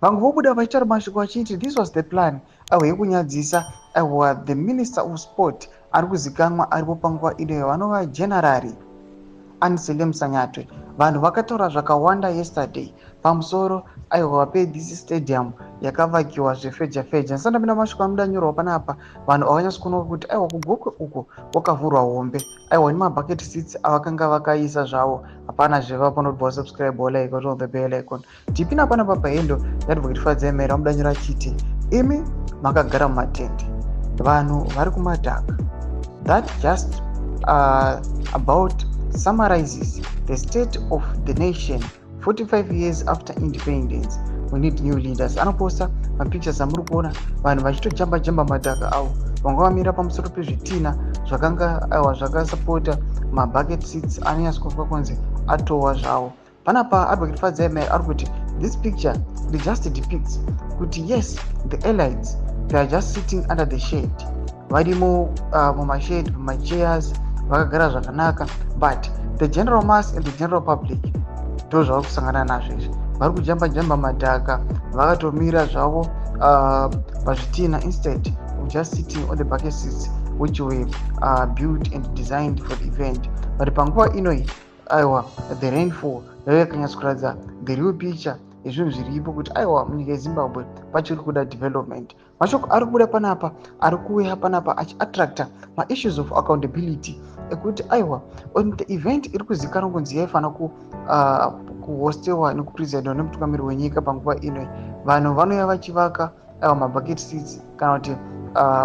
Vamwe vobuda vachitaura mashoko vachiti this was the plan, aiwa, yekunyadzisa, aiwa, the Minister of Sport ari kuzikanwa aripo panguva inoyo, vanova General Anselem Sanyatwe. Vanhu vakataura zvakawanda yesterday pamusoro, aiwa, pethis stadium yakavakiwa zvefeja feja. Ndisati ndapinda mashoko anoda nyorwa panapa, vanhu havanyatsi kuoneka kuti, aiwa, kuGokwe uko kwakavhurwa hombe, aiwa, nemabucket seats avakanga vakaisa zvavo. Hapana zveva panobva. Subscribe, like, on the bell icon. Tipinda panapa pahandle yaAdvocate Fadzai Mahere. Vamudanyura achiti, "Imi makagara mumatende, vanhu vari kumadhaka. That just about summarizes the state of the nation 45 years after independence. We need new leaders." Anoposta mapictures amuri kuona vanhu vachitojamba jamba madhaka avo, vanga vamira pamusoro pezvitina zvakanga, aiwa, zvakasapota mabucket seats anonyatsokuva kunzi atowa zvavo. Panapa Advocate Fadzai Mahere ari kuti this picture, it just depicts kuti yes, the elites, they are just sitting under the shade, varimo mumashade, mumachairs, vakagara zvakanaka, but the general mass and the general public ndo zvavari kusangana nazvo izvi. Vari kujamba jamba madhaka vakatomira zvavo pazvitina instead of just sitting on the bucket seats which were built and designed for the event. But panguva inoi, aiwa, the rainfall yaiva yakanyatsokuratidza the real picture yezvinhu zviripo kuti, aiwa, munyika yeZimbabwe pachiri kuda development. Mashoko ari kubuda panapa, ari kuuya panapa achiattracta maissues of accountability ekuti, aiwa, on the event iri kuzikanwa kunzi yaifanira kuhostewa nekupresidwa nemutungamiri wenyika, panguva inoi vanhu vanouya vachivaka, aiwa, mabucket seats kana kuti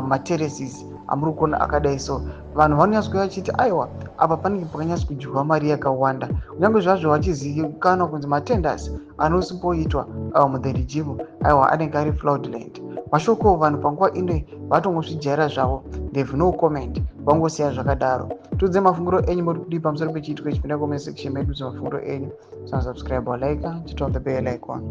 materraces amuri kuona akadai. So vanhu vanonyatso vachiti, aiwa, apa panenge pakanyatso kudyiwa mari yakawanda, kunyange zvazvo vachizivikanwa kunzi matenders anosimboitwa muthe regime, aiwa, anenge ari fraudulent. Mashoko vanhu panguva inoi vatongozvijaira zvavo. They've no comment, vangosiya zvakadaro. Tudze mafungiro enyu, muri kudii pamusoro pechiitiko ichi? Pinda comment section medu, mafungiro enyu. Subscribe, like, turn on the bell icon.